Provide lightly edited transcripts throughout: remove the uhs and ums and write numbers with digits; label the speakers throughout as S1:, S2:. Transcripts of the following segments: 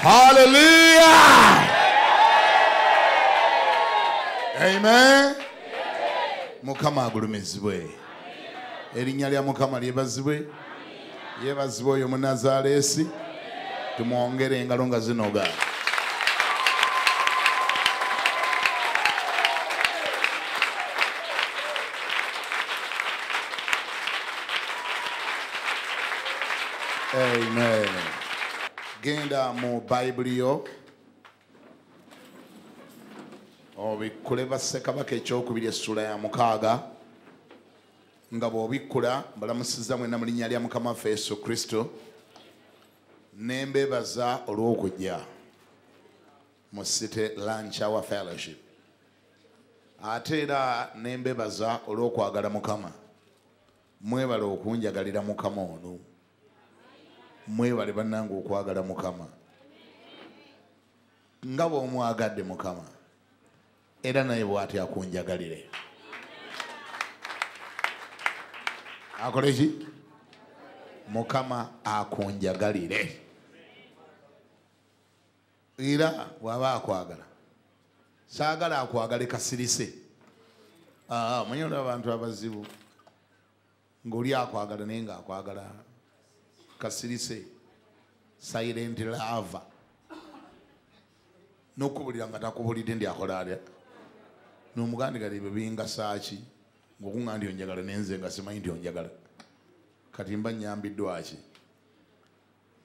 S1: Hallelujah. Amen. Mukama agulumizibwe. Erinnya lya Mukama lyebazibwe. Yeebazibwe oyo Munnazaaleesi. Tumwongere engalo nga zinoga. Amen. Genda mu Bayibuli yo obikkule Bassekabaka ekyokubiri essula ya 6. Nga bw'obikkula mbalamusizza mwenna mu linnya lya Mukama waffe Yesu Kristo, ne mbeebaza olw'okujja mu City Lunch Hour Fellowship. Ate era ne mbeebaza olw'okwagala Mukama. Mwebale okunjagalira Mukama ono. Mwebale bannange okwagala Mukama. Nga bw'omwagadde Mukama, era naye bw'atyo akunjagalire. Akole ki? Mukama akunjagalire. Era bw'aba akwagala, saagala akwagale kasirise. Omanyi olaba abantu abazibu ng'oli akwagala naye ng'akwagala kasirise, silent lover. N'okubulira nga takubulidde ndi akola atya? N'omuganda kati ebyo bingasa ki? Ng'okuŋŋamba nti onjagala naye nze nga simanyi nti onjagala. Kati mba nnyambiddwa ki?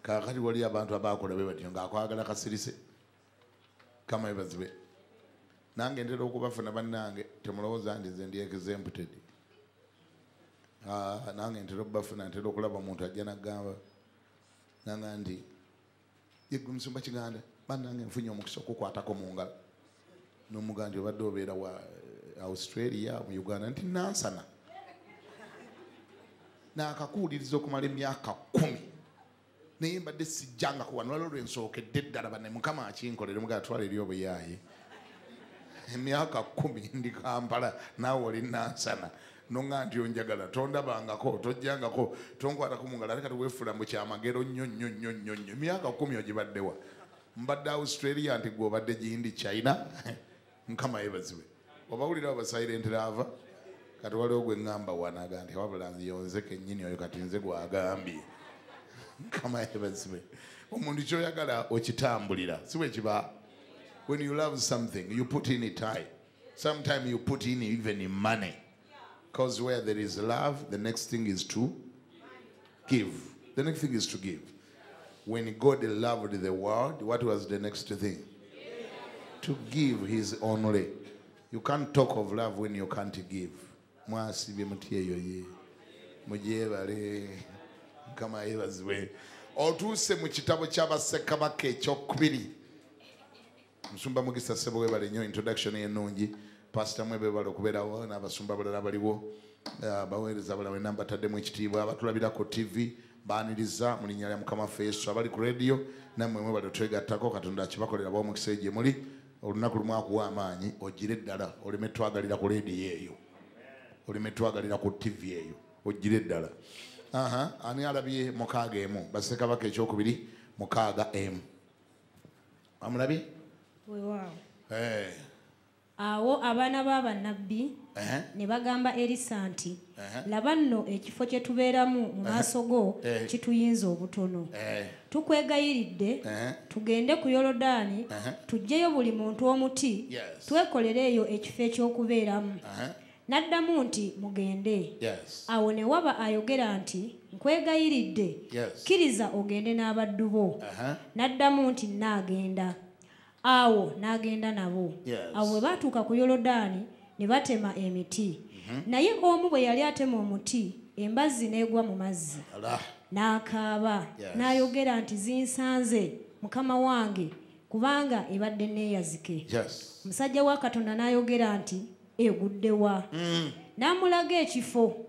S1: Kaakati wali abantu abaakola bwe batyo ng'akwagala kasirise. Mukama yeebazibwe. Nange ntera okubafuna bannange, temulowooza nti nze ndi exempted. Nange ntera okubafuna, ntera okulaba omuntu ajja n'agamba nanga nti ye ggwe musumba Kiganda, bannange nfunye omukisa okukwatako mu ngalo. N'omugamba nti obadde obeera wa Australia, mu Uganda, nti Nansana. Naakakuwuliriza okumala emyaka 10. Naye mbadde sijjangako wano, waliwo lwe nsookedde ddala banne Mukama akinkolere, mugamba twala eri obuyaaye. Emyaka 10 ndi Kampala, naawe oli Nansana. Nonga nti onjagala, tondabangako, tojjangako, tonkwatako mu ngalo, ate kati weefuula mbu kyamagero nnyo nnyo nnyo nnyo nnyo. Emyaka 10 ogibadde wa? Mbadde Australia nti gwe obadde gindi China. Mukama yeebazibwe. Obawulira abo silent lover? Kati waliwo gwe ŋŋamba wano aga nti wabula nze kennyini oyo kati nze gw'agambye. Mukama yeebazibwe. Omuntu ky'oyagala okitambulira, si bwe kiba? When you love something, you put in time. Sometimes you put in even money. Because where there is love, the next thing is to give. The next thing is to give. When God loved the world, what was the next thing? To give his only. You can't talk of love when you can't give. Mwasibye muti eyo ye. Mugyebale. Mukama yeebazibwe. Otuuse mu kitabo ky'Abassekabaka ekyokubiri. Musumba Mugisa ssebo weebale nnyo introduction ennungi. Pastor Mwebe weebale okubeerawo n'abasumba abalala baliwo. Abaweereza abalala bonna mbataddemu ekitiibwa. Abatulabira ku TV baaniriza mu linnya lya Mukama waffe Yesu. Abali ku radio nammwe mwebale otwegattako. Katonda akibakolera abawa omukisa gye muli. Olunaku lumu akuwa amaanyi ogire ddala, oleme twagalira ku radio eyo, oleme twagalira ku TV eyo, ogire ddala. Ani alabye 6? Bassekabaka ekyokubiri 6. Amulabye?
S2: Weewaawo. Awo abaana b'abannabbi ne bagamba Erisa nti, laba nno ekifo kye tubeeramu mu maaso go kituyinza obutono. Tukwegayiridde tugende ku Yorodaani, tuggyeyo buli muntu omuti, twekolere eyo ekifo eky'okubeeramu. N'addamu nti mugende. Awo ne waba ayogera nti nkwegayiridde, kkiriza ogende n'abaddu bo. N'addamu nti nnaagenda. Awo n'agenda nabo. Awo bwe baatuuka ku Yorodaani ne batema emiti. Naye omu bwe yali atema omuti, embazzi n'egwa mu mazzi. N'akaaba, n'ayogera nti zinsanze Mukama wange, kubanga ebadde neeyazike. Omusajja wa Katonda n'ayogera nti egudde wa? N'amulaga ekifo,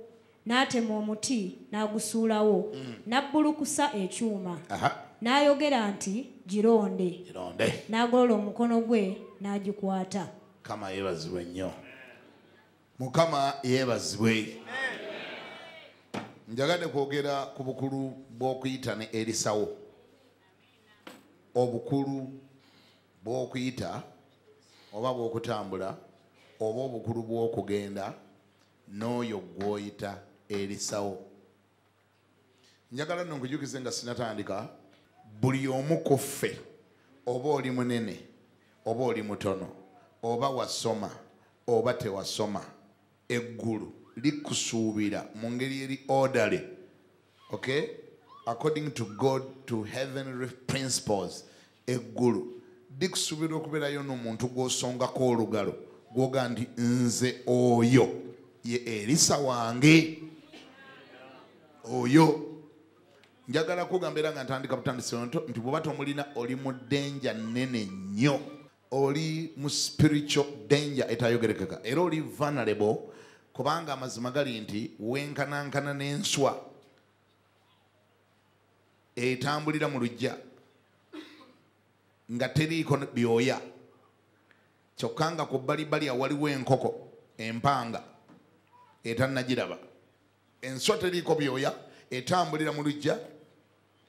S2: n'atema omuti n'agusuulawo, n'abbulukusa ekyuma. N'ayogera nti gironde. N'agolola omukono gwe n'agikwata.
S1: Mukama yeebazibwe nnyo. Mukama yeebazibwe. Njagadde kwogera ku bukulu bw'okuyita ne Erisawo. Obukulu bw'okuyita oba bw'okutambula oba obukulu bw'okugenda n'oyo gw'oyita Erisawo. Njagala nno nkujukize nga sinatandika, buli omu ku ffe, oba oli munene oba oli mutono, oba wasoma oba tewasoma, eggulu likusuubira mu ngeri eri orderly, okay, according to God, to heavenly principles. Eggulu likusuubira okubeerayo n'omuntu gw'osongako olugalo gw'oga nti nze oyo ye Erisa wange. Oyo njagala kugamba era nga ntandika butandisi nti bw'oba tomulina oli mu danger nnene nnyo, oli mu spiritual danger etayogerekeka, era oli vulnerable, kubanga amazima gali nti wenkanankana n'enswa etambulira mu luggya nga teriiko byoya, kyokka nga ku bbalibbali awaliwo enkoko empanga etannagiraba. Enswa teriiko byoya, etambulira mu luggya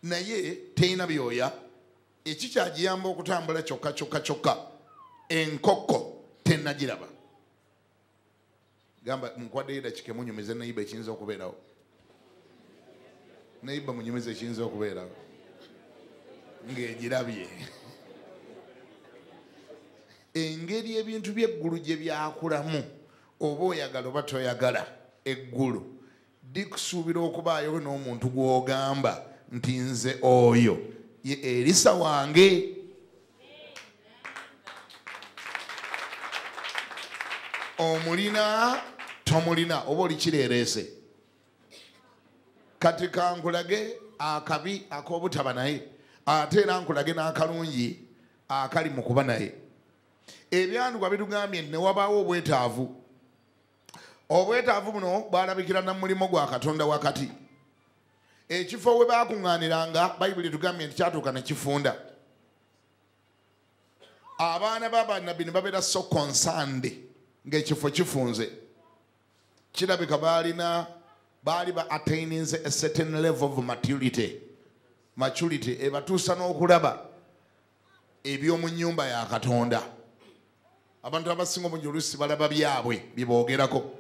S1: naye terina byoya, ekikyagiyamba okutambula kyokka kyokka kyokka enkoko tennagiraba. Gamba nkwaddeyo eddakiika emunyumize nayiba ekiyinza okubeerawo, nayiba munyumize ekiyinza okubeerawo ng'egirabye. Engeri ebintu by'eggulu gye byakulamu, oba oyagala oba toyagala, eggulu likusuubira okubaayo n'omuntu gw'ogamba nti nze oyo ye Erisa wange. Omulina tomulina oba oli kireereese. Kati kankulage akabi ak'obutaba naye, ate era nkulage n'akalungi akali mu kuba naye. Ebyandikwa bitugambye nti ne wabaawo obwetaavu. Obwetaavu buno bwalabikira na mulimu gwa Katonda wakati. Ekifo we baakuŋŋaaniranga, Bayibuli etugambye nti kyatuuka ne kifunda. Abaana b'abannabbi ne babeera so concerned ng'ekifo kifunze. Kirabika baali ba attaininze a certain level of maturity. Maturity ebatuusa n'okulaba eby'omu nnyumba ya Katonda. Abantu abasinga obungi oluusi balaba byabwe bye boogerako.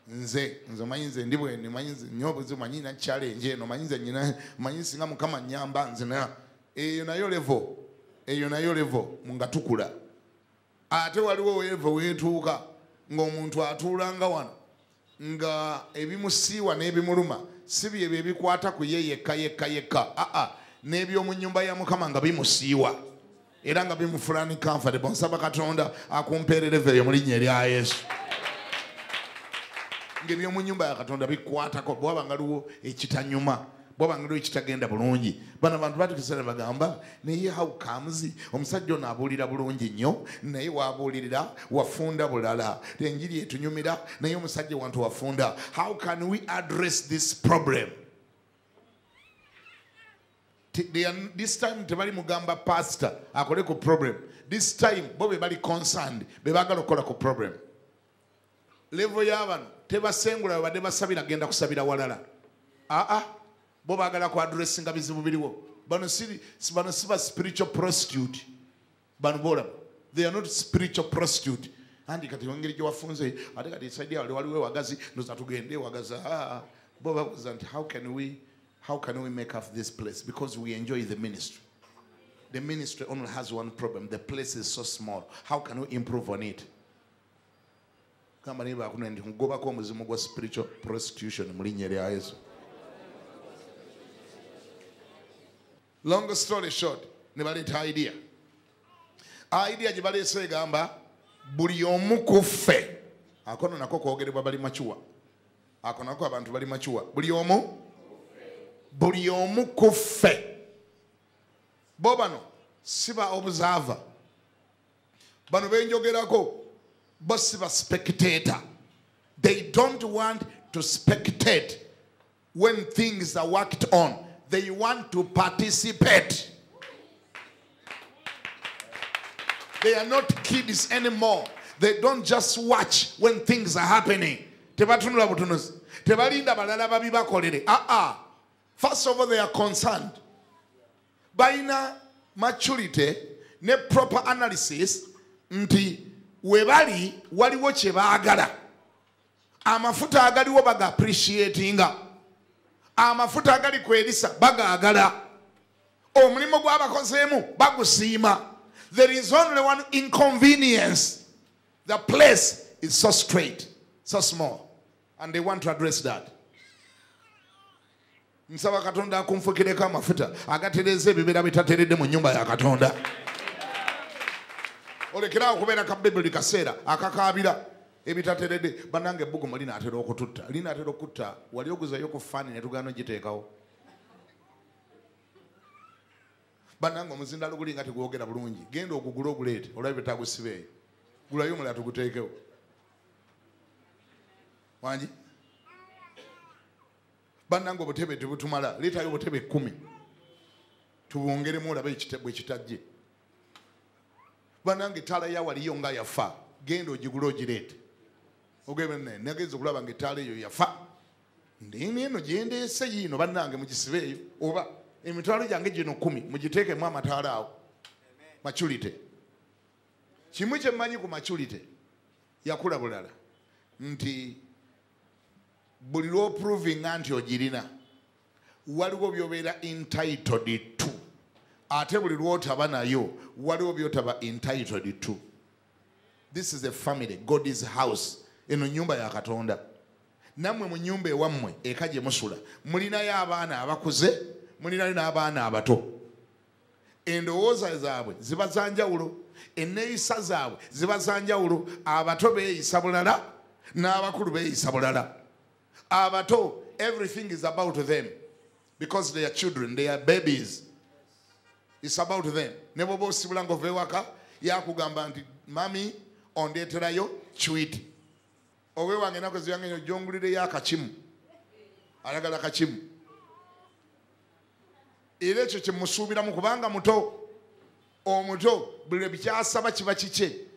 S1: Nze manyi nze ndi bwe manyi nze nnyo obuzibu, manyi nina challenge eno, manyi nze nina, manyi singa Mukama nnyamba nze na eyo nayo level, eyo nayo level nga tukula. Ate waliwo level weetuuka ng'omuntu atuulanga wano nga ebimusiiwa n'ebimuluma si byebyo ebikwata ku ye yekka yekka yekka, aa n'eby'omu nnyumba ya Mukama nga bimusiiwa era nga bimufulani comfortable. Nsaba Katonda akumpeere level eyo mu linnya erya Yesu. Ng'eby'omu nnyumba ya Katonda bikwatako, bw'aba nga waliwo ekitanyuma, bw'aba nga waliwo ekitagenda bulungi. Bano abantu batukisa ne bagamba naye how comes omusajja ono abuulira bulungi nnyo, naye waabuulirira wafunda bulala, enjiri etunyumira naye omusajja wantu wafunda. How can we address this problem? This time tebali mugamba pastor akole ku problem. This time bo be bali concerned, be baagala okukola ku problem. Level y'abano tebasengula babadde basabira genda kusabira walala. Aa bo baagala ku addressinga bizibu biriwo. Bano si ba spiritual prostitute. Bano bolaba they are not spiritual prostitute. Andi kati engeri gye wafunze ate kati side yawe waliwo ewagazi ndoza tugende ewagazi. Bo babuuza nti how can we make up this place, because we enjoy the ministry. The ministry only has one problem: the place is so small. How can we improve on it? Gamba naye bakuno nti nkugobako omuzimu gwa spiritual prostitution mu linnya lya Yesu. Long story short, ne baleeta idea. Idea gye baleese egamba buli omu ku ffe, akono nako kwogerebwa bali mature, ako nako abantu bali mature, buli omu ku ffe. Bo bano si ba observer, bano benjogerako bo si ba spectator. They don't want to spectate when things are worked on. They want to participate. They are not kids anymore. They don't just watch when things are happening. Tebatunula butunuzi. Tebalinda balala babibakolere. First of all, they are concerned. Balina maturity ne proper analysis nti webali waliwo kye baagala. Amafuta agaliwo baga appreciatinga. Amafuta agali ku Erisa bagaagala. Omulimu gw'abakozeemu bagusiima. There is only one inconvenience. The place is so straight, so small, and they want to address that. Nsaba Katonda akunfukireko amafuta agatereeza ebibeera bitateredde mu nnyumba ya Katonda. Olekerawo okubeera ka Bayibuli kaseera akakaabira ebitateredde. Bannange ebbugumu linaatera okututta, linaatera okutta. Wali oguzayo ku faani ne tugaana ogiteekawo. Bannange omuzindalo guli nga tegwogera bulungi, genda ogugule oguleete olabe betagusiba eyo, gulayo omulala tuguteekewo. Wangi bannange obutebe tebutumala, leetayo obutebe 10 tubwongeremu olabe bwe kitajje. Bannange ettaala ya waliyo nga yafa, genda ogigule ogireete. Ogende nagenza okulaba nga ettaala eyo yafa, ndini eno gyendeese yiino bannange mugisibe eyo, oba emitwalo gyange gino 10 mugiteekemu amataala awo. Maturity. Kimu kye mmanyi ku maturity yakula bulala nti buli lw'oprovinga nti ogirina waliwo by'obeera entitled to, ate buli lw'otaba nayo waliwo by'otaba entitled to. This is a family, God's house. Eno nnyumba ya Katonda. Nammwe mu nnyumba ewammwe eka gye musula mulinayo abaana abakuze, mulinayo n'abaana abato. Endowooza zaabwe ziba za njawulo, enneeyisa zaabwe ziba za njawulo. Abato beeyisa bulala n'abakulu beeyisa bulala. Abato, everything is about them because they are children, they are babies. It's about them. Ne bw'oba osibula ng'ova ewaka yakugamba nti mami ondeeterayo chwiti. Owe wange ennaku ziyange nnyo gyongulireyo akakimu, ayagala kakimu. Era ekyo kye musuubiramu kubanga muto. Omuto buli kyasaba kiba kikye.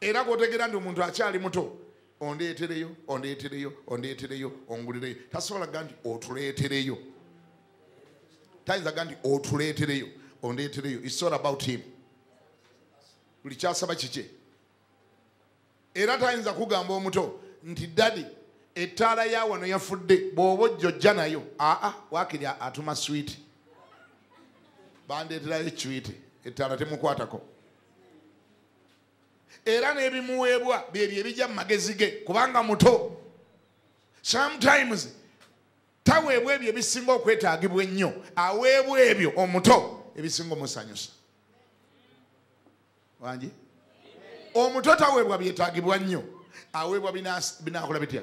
S1: Era gw'otegeera nti omuntu akyali muto, ondeetereyo, ondeetereyo, ondeetereyo, ongulireyo. Tasobola ga nti otuleetereyo. Tayinza ga nti otuleetereyo, ondeetereyo. It's all about him. Buli kyasaba kikye. Era tayinza kugamba omuto nti daddy ettaala ya wano yafudde, bw'oba ojja nayo. Aa, waakiri atuma swiiti, bandeeterayo swiiti, ettaala temukwatako. Era n'ebimuweebwa byebyo ebijja mu magezi ge kubanga muto. Sometimes taweebwa ebyo ebisinga okwetaagibwa ennyo, aweebwa ebyo omuto ebisinga omusanyusa. Wangi omuto taweebwa byetaagibwa nnyo, aweebwa binaakola bitya?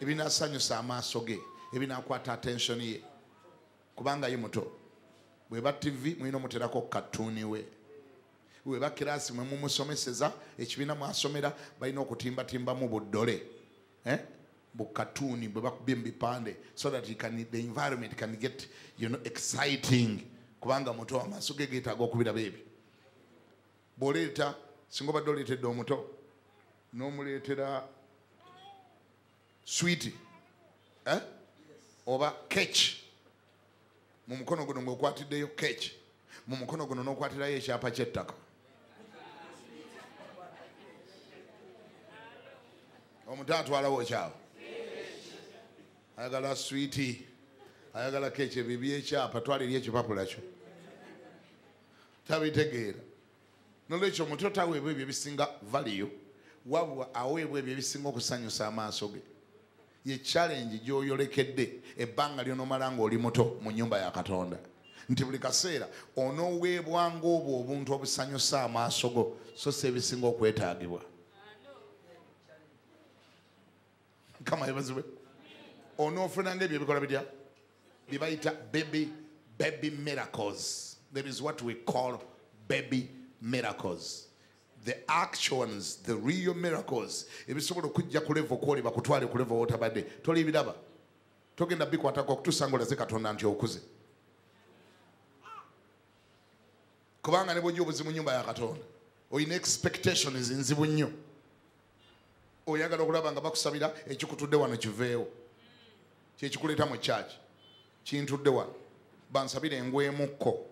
S1: Ebinaasanyusa amaaso ge, ebinaakwata attention ye, kubanga ye muto. Bweba TV mulina omuterako katuuni we, bweba kirasi mwe mumusomeseza ekibiina mwasomera balina okutimbatimbamu buddole, bukatuuni bwe bakubye mu bipande, so that the environment can get, you know, exciting, kubanga muto amaaso ge geetaaga okubiraba ebyo. Bw'oleeta singa obadde oleetedde omuto n'omuleetera swiiti oba keki mu mukono guno ng'okwatiddeyo keki, mu mukono guno n'okwatirayo ekyapa ky'ettaka. Omuto atwalawo kyawo, ayagala swiiti, ayagala keki, ebyo ebyekyapa twala eri ekipapula kyo, tabitegeera. Nolwekyo omuto taweebwa ebyo ebisinga value, wabula aweebwa ebyo ebisinga okusanyusa amaaso ge. Ye challenge gy'oyolekedde ebbanga ly'onoomala ng'oli muto mu nnyumba ya Katonda, nti buli kaseera onooweebwanga obwo obuntu obusanyusa amaaso go, so si ebisinga okwetaagibwa. Mukama yeebazibwe. Onoofunanga ebyo ebikola bitya? Bye bayita baby miracles. There is what we call baby miracles. The actions, the real miracles. Ebisobola okujja ku level kwoli bakutwale ku level w'otabadde tolibiraba, togenda bikwatako okutuusa ng'olaze Katonda nti okuze. Kubanga ne bw'ojja obuzibu mu nnyumba ya Katonda olina expectations nzibu nnyo. Oyagala okulaba nga bakusabira ekikutudde wano kiveewo, kyekikuleeta mu church kintudde wano, bansabire engwemukko.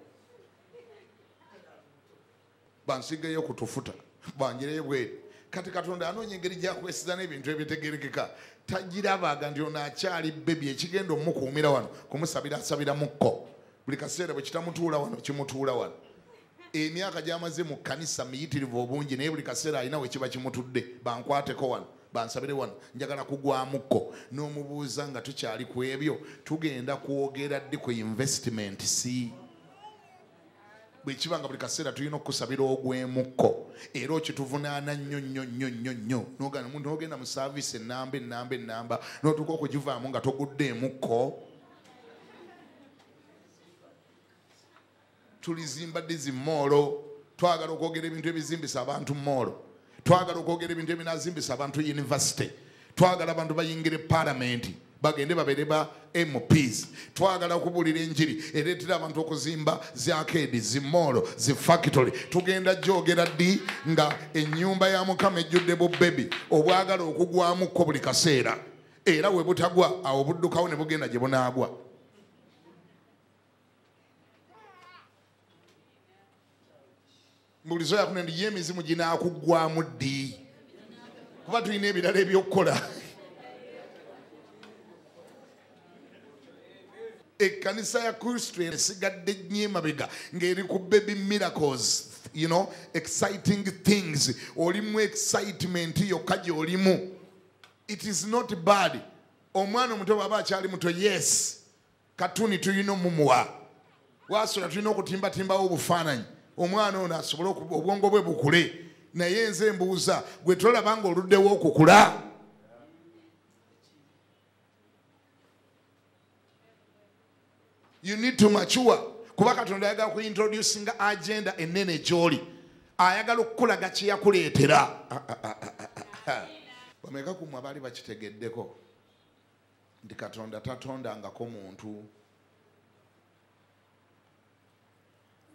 S1: Bansigeyo kutufuta. Banjireyo bweru. Kati Katonda anoonya engeri gy'akwesiza n'ebintu ebitegerekeka. Tagirabaga nti ono akyali bebi ekigenda omukuumira wano kumusabira asabira mukko. Buli kaseera bwe kitamutuula wano kimutuula wano. Emyaka gy'amaze mu kkanisa miyitirivu obungi naye buli kaseera alina we kiba kimutudde. Bankwateko wano, bansabire wano, njagala kugwamukko. N'omubuuza nga tukyali ku ebyo, tugenda kwogera ddi ku investment si? Bwe kiba nga buli kaseera tulina okusabira ogw'emukko era okituvunaana nnyo nnyo nnyo nnyo nnyo. N'ogenda omuntu n'ogenda mu service ennamba ennamba ennamba n'otuuka okugivaamu nga togudde emukko. Tulizimba ddi zi mmoolo? Twagala okwogera ebintu ebizimbisa abantu mmoolo. Twagala okwogera ebintu ebinazimbisa abantu university. Twagala abantu bayingire parliament bagende babeere ba MPs. Twagala okubuulira enjiri ereetera abantu okuzimba zi arcade, zi mmoolo, zi factory. Tugenda gyogera ddi nga ennyumba ya Mukama ejjudde bubebi obwagala okugwamukko buli kaseera, era we butagwa awo buddukawo ne bugenda gye bunaagwa. Mbulizo yakuno ndi ye emizimu ginaakuggwamu ddi? Kuba tulina ebirala ebyokukola. Ekkanisa ya Kristo esigadde nnyo emabega ng'eri ku baby miracles, you know, exciting things. Olimu excitement yokka gy'olimu. It is not bad. Omwana omuto bw'aba akyali muto, yes, katuni tulina omumuwa. Wasula tulina okutimbatimbawo obufaananyi. Omwana ono asobole obwongo bwe bukule. Naye nze mbuuza, gwe tolaba ng'oluddewo okukula? You need to mature. Kuba Katonda ayagala ku introducinga agenda ennene gy'oli. Ayagala okukulaga kye yakuleetera. Bameka ku mmwe abaali bakitegeddeko nti Katonda tatondangako muntu.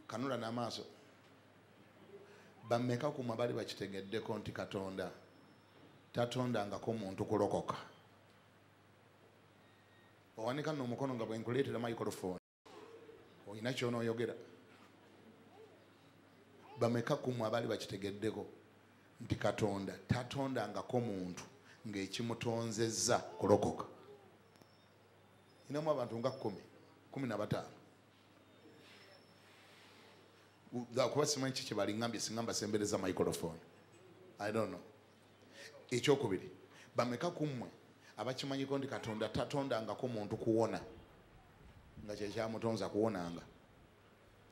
S1: Kanula n'amaaso. Bameka ku mmwe abaali bakitegeddeko nti Katonda tatondangako muntu kulokoka. Owanika nno omukono nga bwe nkuleetera microphone. Olina ky'onooyogera. Bameka ku mmwe abaali bakitegeddeko nti Katonda tatondangako muntu ng'ekimutonzezza kulokoka. Ninamu abantu nga 10, 15. Kuba simanyi ki kye balingambye singa mbasembereza microphone. I don't know. Ekyokubiri, bameka ku mmwe abakimanyiko nti Katonda tatondangako muntu kuwona nga kye kyamutonza kuwonanga,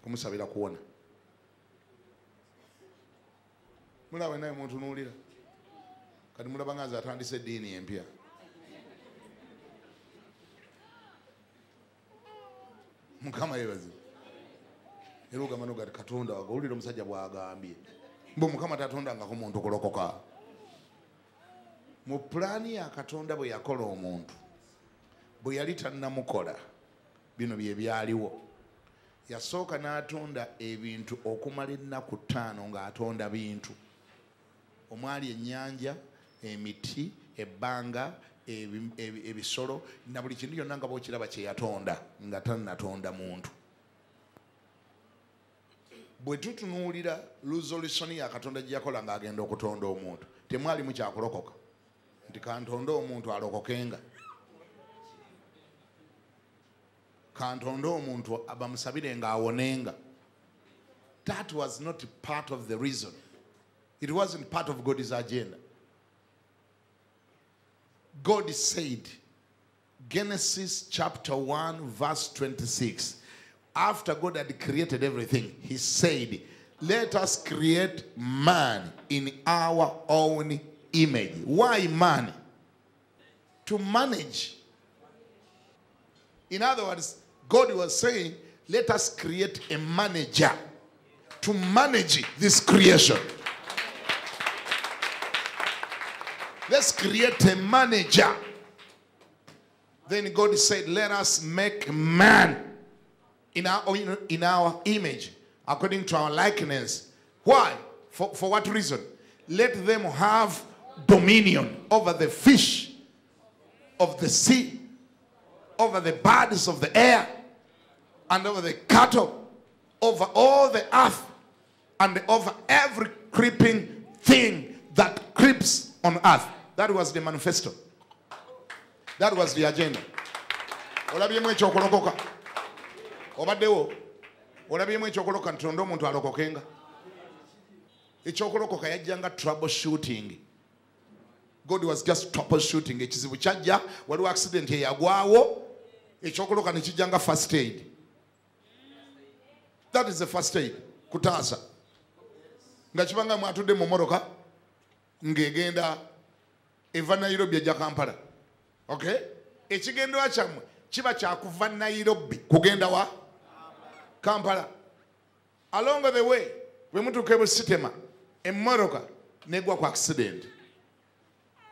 S1: kumusabira kuwona. Mulaba naye muntunuulira kati mulaba nga nze atandise eddiini empya. Mukama yeebazibwe. Era ogamba nogati Katonda wagawulira omusajja bw'agambye mbu Mukama tatondangako muntu kulokoka. Mu pulaani ya Katonda bwe yakola omuntu, bwe yali tannamukola, bino bye byaliwo. Yasooka n'atonda ebintu okumala ennaku 5 ng'atonda bintu. Omwali ennyanja, emiti, ebbanga, ebisolo, na buli kintu kyonna nga bw'okiraba kye yatonda nga tannatonda muntu. Bwe tutunuulira resolution ya Katonda gye yakola ng'agenda okutonda omuntu, temwalimu kyakulokoka. Nti kantonde omuntu alokokenga. Kantonde omuntu bamusabire ng'awonenga. That was not part of the reason. It wasn't part of God's agenda. God said, Genesis chapter 1 verse 26, after God had created everything, he said, let us create man in our own image. Why man? To manage. In other words, God was saying, let us create a manager to manage this creation. Let's create a manager. Then God said, let us make man in our image, according to our likeness. Why? For what reason? Let them have dominion over the fish of the sea, over the birds of the air, and over the cattle, over all the earth, and over every creeping thing that creeps on earth. That was the manifesto. That was the agenda. Olabyemu ekyokulokoka. Obaddewo. Olabyemu ekyokulokoka nti tonda omuntu alokokenga. Ekyokulokoka yajjanga troubleshooting. God was just troubleshooting. Ekizibu kyajja, waliwo accident eyagwawo, ekyokulokoka ne kijjanga first aid. That is the first aid. Kutaasa. Nga kibanga mwatudde mu mmotoka ng'egenda eva Nairobi ejja Kampala. Okay? Ekigendwa kyammwe kiba kyakuva Nairobi kugenda wa Kampala. Along the way, bwe mutuuka e Busitema, emmotoka negwa ku accident.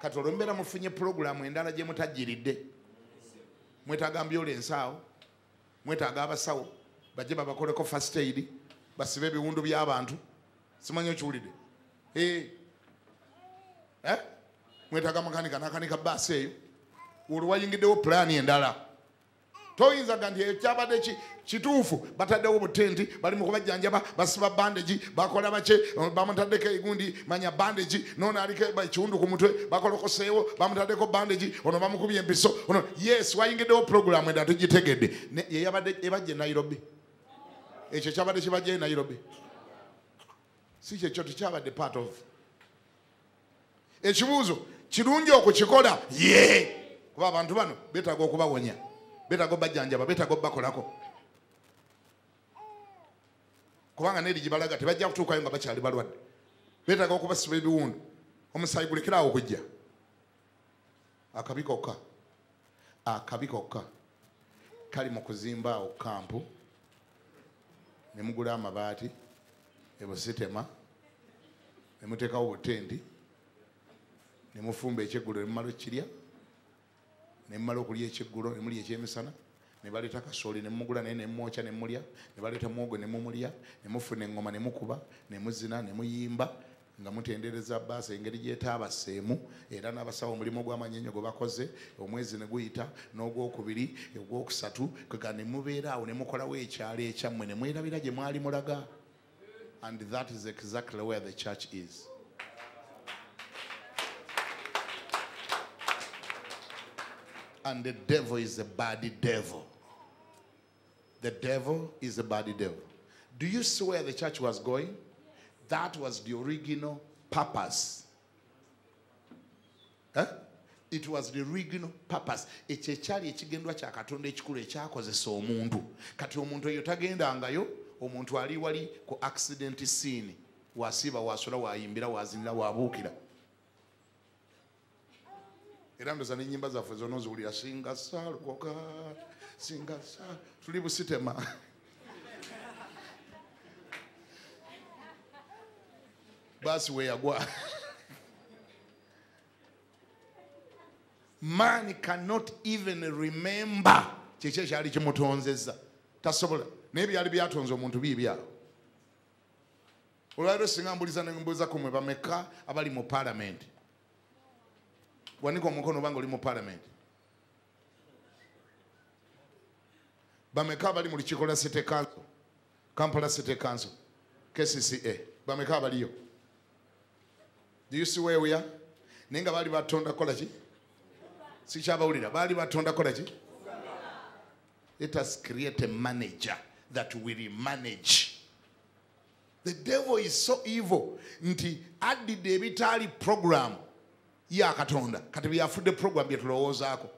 S1: Kati olwo mbeera mufunye pulogulaamu endala gye mutajjiridde. Mwetaaga ambulensi awo, mwetaaga abasawo bajje babakoleko first aid, basibe ebiwundu by'abantu. Simanyi okiwulidde? Mwetaaga makanika n'akanika baasi eyo. Olwo wayingiddewo pulaani endala. Toyinzaga nti ekyabadde kituufu, bataddewo obutenti, bali mu kubajjanjaba, basiba bandage, bakola bake, bamutaddeko egundi, manya bandage, n'ono aliko ekiwundu ku mutwe, bakolokoseewo, bamutaddeko bandage, ono bamukubye empiso, ono. Yes, wayingiddewo pulogulaamu endala tugitegedde. Ye yabadde ebajja e Nairobi. Ekyo kyabadde kibajja e Nairobi. Si kyekyo tekyabadde part of. Ekibuuzo kirungi okukikola, ye kuba abantu bano beetaaga okubawonya, beetaaga obajjanjaba, beetaaga obbakolako, kubanga n'eri gye balaga tebajja kutuukayo nga bakyali balwadde. Beetaaga okubasiba ebiwundu, omusaayi gulekere awo okujja. Akabi kokka, akabi kokka kali mu kuzimba awo kampu ne mugula amabaati e Busitema ne muteekawo obutenti ne mufumba ekyeggulo ne mumala okukirya, ne mumala okulya ekyeggulo ne mulya ekyemisana, ne baleeta kasooli ne mumugula naye ne mumwokya ne mumulya, ne baleeta muwogo ne mumulya, ne mufuna eŋŋoma ne mukuba ne muzina ne muyimba nga mutendereza baasi engeri gy'etaabaseemu, era n'abasawo omulimu gw'amanyenyo gwe bakoze omwezi ne guyita n'ogwokubiri ogwokusatu, kwega ne mubeera awo ne mukolawo ekyalo ekyammwe ne mwerabira gye mwali mulaga. And that is exactly where the church is. And the devil is a bad devil. The devil is a bad devil. Do you see where the church was going? That was the original purpose. Huh? It was the original purpose. Ekyo ekyali ekigendwa kya Katonda ekikulu ekyakozesa omuntu. Kati omuntu eyo tagendangayo, omuntu ali wali ku accident scene. Wasiiba, wasula, wayimbira, wazinira, wabuukira. Era ndoza n'ennyimba zaffe zonna oziwulira, singa saalokoka, singa sa, tuli Busitema. Baasi we yagwa. Man cannot even remember kiki ekyali kimutonzezza. Tasobola. Naye byali byatonze omuntu biibyawo. Olwaleero singa mbuliza ne mbuuza ku mmwe bameka abali mu parliament. Wanika omukono obanga oli mu parliament. Bameka abali mu lukiiko lwa City Council, Kampala City Council, KCCA. Bameka abaliyo. Do you see where we are? Naye nga baali batonda kukola ki? Sikyabawulira. Baali batonda kukola ki? Let us create a manager that will manage. The devil is so evil nti addidde ebitaali program ya Katonda. Kati byafudde program bye tulowoozaako.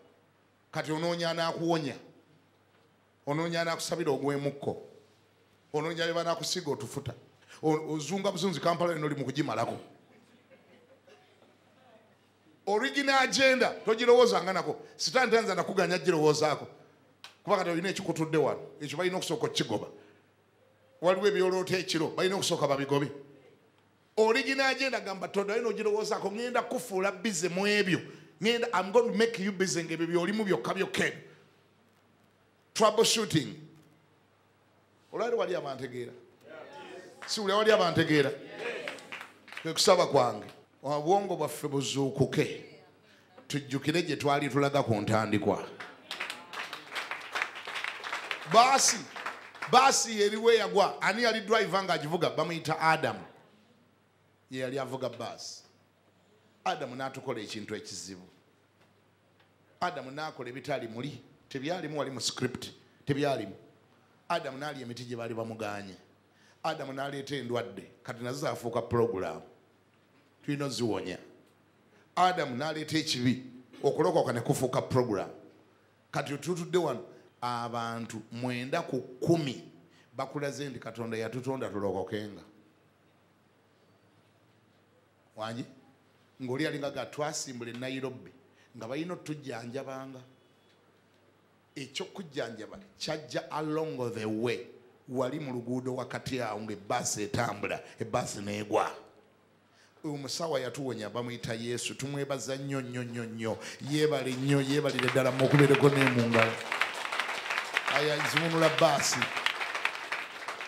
S1: Kati onoonya anaakuwonya, onoonya anaakusabira ogw'emukko, onoonya bye banaakusiiga otufuta, ozunga buzunzi Kampala eno oli mu kugimalako. Original agenda togirowoozanga nako. Sitaani tayinza nakuganya girowoozaako, kuba kati olina ekikutudde wano, ekyo balina okusooka okukigoba. Waliwo ebyoloota ekiro balina okusooka babigobe. Original agenda gamba Tonda olina ogirowoozaako, ŋŋenda kufuula busy mu ebyo, ŋŋenda, I'm going to make you busy ng'ebyo by'olimu byokka byokka ebyo. Troubleshooting. Olwaleero wali abantegeera? Si wuli wali abantegeera? Kwe kusaba kwange, obwongo bwaffe buzuukuke, tujjukire gye twali tulaga ku ntandikwa. Baasi Baasi eriwe yagwa. Ani yali driver ng'agivuga? Bamuyita Adamu. Ye yali avuga baasi. Adamu n'atukola ekintu ekizibu. Adamu n'akola ebitali muli. Tebyalimu wali mu script. Tebyalimu. Adamu n'alya emiti gye baali bamugaanye. Adamu n'aleeta endwadde. Kati nazo zaafuuka program. Tulina oziwonya. Adamu n'aleeta ekibi. Okulokoka ne kufuuka program. Kati tutudde wano abantu 9 ku 10 bakulaze nti Katonda yatutonda tulokokenga. Wangi? Ng'oli alinga ga twasimbula e Nairobi nga balina otujjanjabanga. Ekyokujjanjaba kyajja along the way. Wali mu luguudo wakati awo ng'ebbaasi etambula, ebbaasi n'egwa. Omusawo yatuwonya bamuyita Yesu. Tumwebaza nnyo nnyo nnyo nnyo. Yeebale nnyo, yeebalire ddala mukubeereko ne mu ngalo. Ayazivunula bbaasi.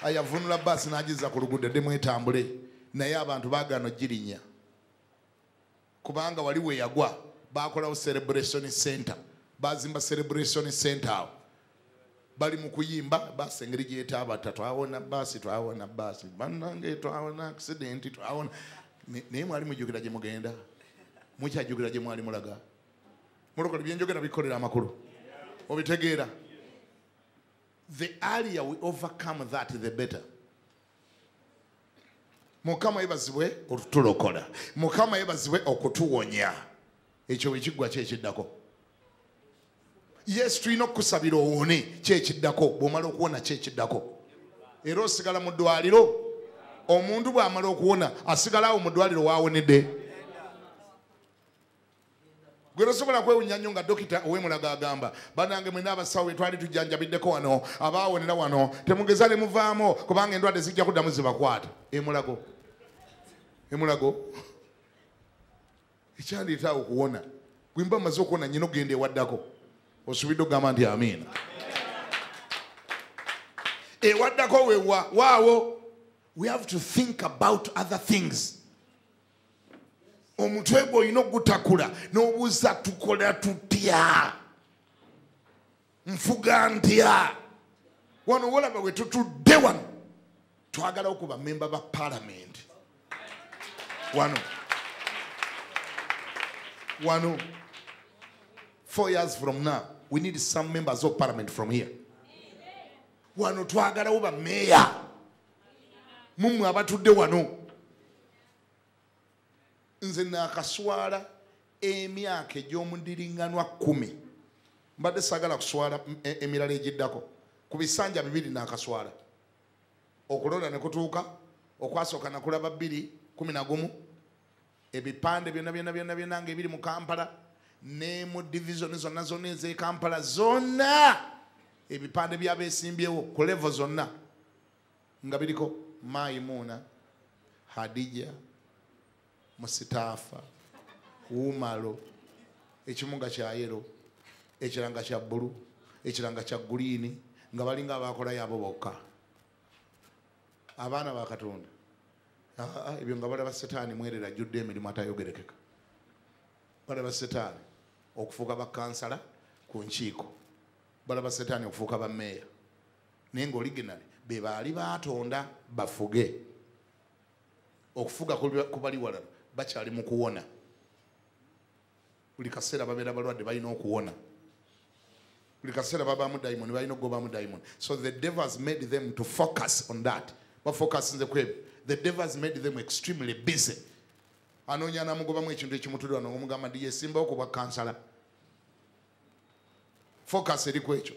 S1: Ayavunula bbaasi n'agizza ku luguudo eddemu etambule. Naye abantu baagaana ogirinnya. Kubanga wali we yagwa baakolawo celebration center. Bazimba celebration center awo. Bali mu kuyimba baasi engeri gy'etaabata. Twawona baasi, twawona baasi. Bannange twawona accident, twawona. Naye mwali mujjukira gye mugenda. Mukyajjukira gye mwali mulaga. Mulokole bye njogera bikolera amakulu. Obitegeera. The earlier we overcome that, the better. Mukama yebazibwe okutulokola. Mukama yebazibwe okutuwonya. Ekyo ekiggwa kye ekiddako. Yes, tulina okukusabira owone kye ekiddako. Bw'omala okuwona kye ekiddako. Era osigala mu ddwaliro. Omuntu bw'amala okuwona asigala awo mu ddwaliro w'awonedde. Gwe tosobola kwewunya nnyo nga dokita ow'emulago agamba bannange mwenna abasawo be twali tujjanjabiddeko wano abaawonera wano temugeza ne muvaamu kubanga endwadde zijja kuddamu zibakwata. Emulago. Emulago. Ekyandiita awo okuwona. Bwe mba mmaze okuwona nnyina okugenda ewaddako. Osuubidde okugamba nti amiina. Ewaddako wewa waawo. We have to think about other things. Omutwe gwo olina ogutakula n'obuuza tukola tutya, nfuga ntya. Wano wolaba we tutudde wano twagala okuba memba ba parliament. Wano wano 4 years from now we need some members of parliament from here. Wano twagalawo ba mayor. Mumwe abatudde wano. Nze naakaswala emyaka egy'omudiringanwa 10. Mbadde saagala kuswala emirala egiddako. Ku bisanja 2 naakaswala. Okulonda ne kutuuka, okwasooka nakulaba 2 11. Ebipande byonna byonna byonna byonna ng'ebiri mu Kampala ne mu division zonna zonna ez'e Kampala zonna ebipande by'abeesimbyewo ku level zonna nga biriko Maimuna, Hadija, Musitaafa, Umalo, ekimu nga kya yellow, ekirala nga kya bbulu, ekirala nga kya green, nga balinga abakolayo abo bokka. Abaana ba Katonda. Ebyo nga balaba Setaani mwerera ajjudde emirimu atayogerekeka. Balaba Setaani okufuuka bakansala ku nkiiko. Balaba Setaani okufuuka bammeeya. Naye ng'originally be baali baatonda bafuge. Okufuga kubali walala bakyali mu kuwona. Buli kaseera babeera balwadde balina okuwona. Buli kaseera babaamu dayimoni balina okugobaamu dayimoni. So the devil has made them to focus on that. Bafocusinze ku ebyo. The devil has made them extremely busy. Anoonya n'amugobamu ekintu ekimutudde wano ng'omugamba nti yesimbawo ku bwa kansala. Focus eri ku ekyo.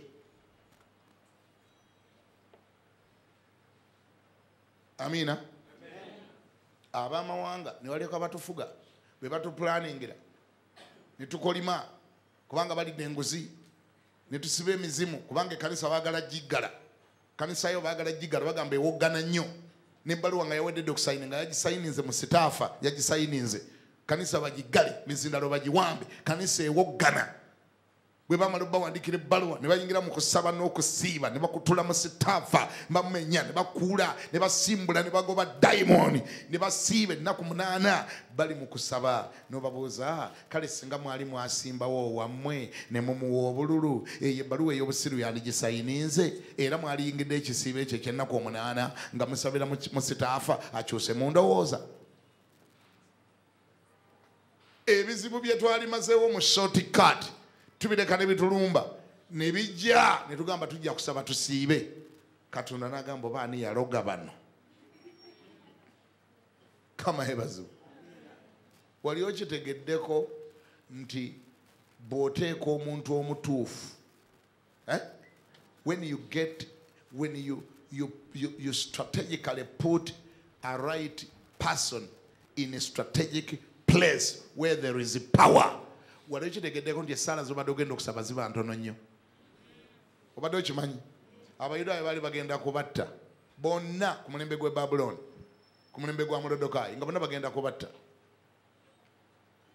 S1: Amiina. Abamawanga ne balyoka batufuga be batupulaningira ne tukolima kubanga balidde enguzi ne tusiba emizimu kubanga ekkanisa baagala giggala. Kanisa yo baagala giggala bagamba ewoggana nnyo. N'ebbaluwa nga yawedde okusayini nga yagisayininze mu sitaafa yagisayininze. Kanisa bagiggale, mizindalo bagiwambe, kanisa ewoggana. Bwe bamala bawandiikira ebbaluwa ne bayingira mu kusaba n'okusiiba ne bakutula mu sitaafa bamenya ne bakuula ne basimbula ne bagoba dayimooni ne basiiba ennaku 8 bali mu kusaba. N'obabuuza kale singa mwali mwasimbawo wammwe ne mumuwa obululu, eyo ebbaluwa ey'obusiru yandigisayininze, era mwaliyingidde ekisiibo ekyo eky'ennaku 8 nga musabira mu sitaafa akyuse mu ndowooza. Ebizibu bye twalimazeewo mu shortcut tubireka ne bitulumba ne bijja ne tugamba tujja kusaba tusiibe. Katonda n'agamba oba ani yaloga bano. Kama yebazu. Wali okitegeddeko nti bw'oteeka omuntu omutuufu, when you get, when you strategically put a right person in a strategic place where there is power, wali okitegeddeko nti essaala z'obadde ogenda okusaba ziba ntono nnyo. Obadde okimanyi Abayudaaya baali bagenda kubatta bonna ku mulembe gw'e Babulooni, ku mulembe gwa Morodekai, nga bonna bagenda kubatta,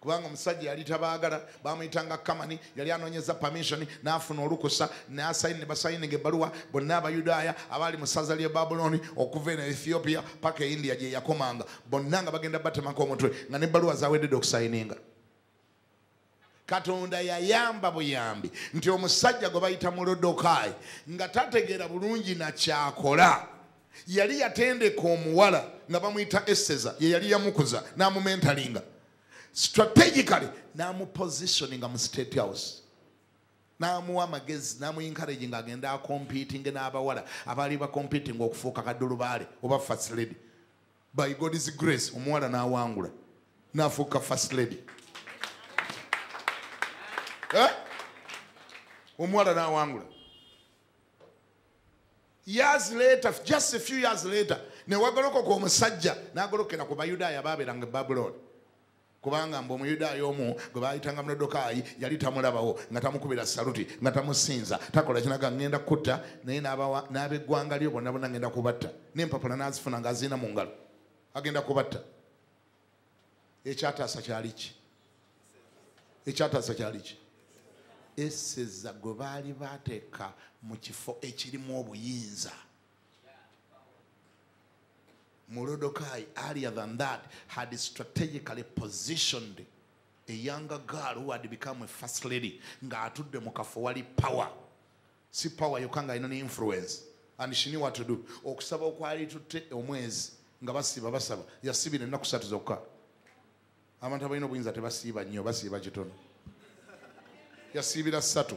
S1: kubanga omusajja yali tabaagala, bamuyitanga Kamani, yali anoonyeza permission n'afuna olukusa n'asayini ne basayininga ebbaluwa bonna Abayudaaya abaali mu ssaza ly'e Babulooni okuva eno Ethiopia paka e India gye yakomanga, bonna nga bagenda batemako omutwe nga n'ebbaluwa zaawedde okusayininga. Katonda yayamba buyambi nti omusajja gwe bayita Morodekai nga tategeera bulungi na kyakola, yali yatendeka omuwala nga bamuyita Eseza, ye yali yamukuza n'amumentalinga strategically n'amupositioninga mu State House, n'amuwa amagezi n'amuencourage ng'agenda acompeting n'abawala abaali bacompeting okufuuka kaddulubaale oba first lady. By God's grace omuwala n'awangula n'afuuka first lady. Omuwala n'awangula. Years later, just a few years later, ne wagolokoka omusajja n'agolokera ku Bayudaaya baabeeranga e Babulooni, kubanga mbu Omuyudaaya omu gwe baayitanga Morodekai yali tamulabawo, nga tamukubira saluti, nga tamusinza, takola kinaga ngenda kutta, naye n'ab'eggwanga lyo bonna bonna ngenda kubatta. N'empapula n'azifuna ng'azirina mu ngalo, agenda kubatta. Ekyataasa kyali ki? Ekyataasa kyali ki? Eseza gwe baali baateeka mu kifo ekirimu obuyinza. Morodekai, earlier than that, had strategically positioned a younger girl who had become a first lady ng'atudde mu kafo wali power. Si power yokka, ng'alina ne influence, and she knew what to do. Okusaba okwali tutte omwezi nga basiiba basaba, yasibira ennaku 3 zokka. Abantu abalina obuyinza tebasiiba nnyo, basiiba kitono. Yasiibira 3.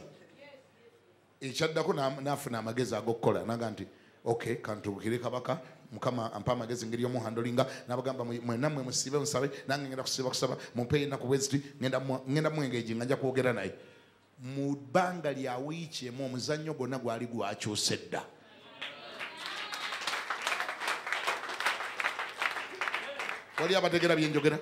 S1: Ekyaddako n'afuna amagezi ag'okukola, n'agamba nti okay, kantuukire kabaka, Mukama ampa amagezi engeri y'omuhandolinga, n'abagamba mwenna mmwe musiibe musabe, nange ngenda kusiiba kusaba, mumpe ennaku bwe ziti, ngenda muengage nga nja kwogera naye. Mu bbanga lya wiiki emu omuzannyo gwonna gwali gwakyuse dda. Wali abategera bye njogera?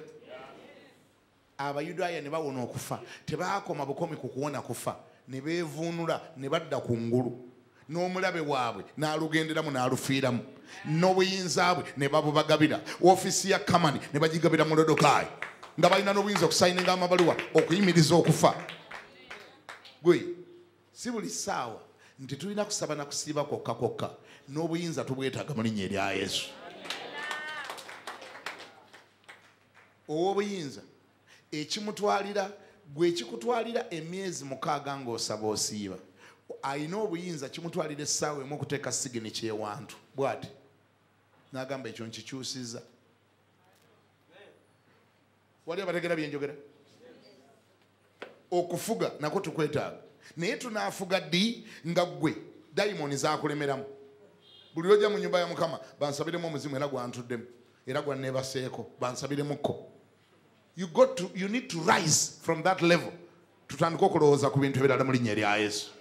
S1: Abayudaaya ne bawona okufa, tebaakoma bukomi ku kuwona kufa, ne beevuunula ne badda ku ngulu, n'omulabe waabwe n'alugenderamu n'alufiiramu, n'obuyinza bwe ne babubagabira. Ofiisi ya Kamani ne bagigabira Morodekai, nga balina n'obuyinza okusayininga amabaluwa okuyimiriza okufa. Gwe si buli ssaawa nti tulina kusaba na kusiiba kwokka kwokka, n'obuyinza tubwetaaga mu linnya erya Yesu. Ow'obuyinza ekimutwalira gwe ekikutwalira emyezi 6 ng'osaba osiiba, alina obuyinza kimutwalira essaawa emu okuteeka signature ewantu bw'ati n'agamba ekyo nkikyusiza. Wali abategera bye njogera? Okufuga nakwo tukwetaaga, naye tunaafuga ddi nga ggwe dayimooni zaakulemeramu? Buli lw'ojja mu nnyumba ya Mukama bansabiremu omuzimu era gwantuddemu era gwanneebaseeko, bansabiremukko. You need to rise from that level. Tutandike okulowooza ku bintu ebirala mu linnya erya Yesu.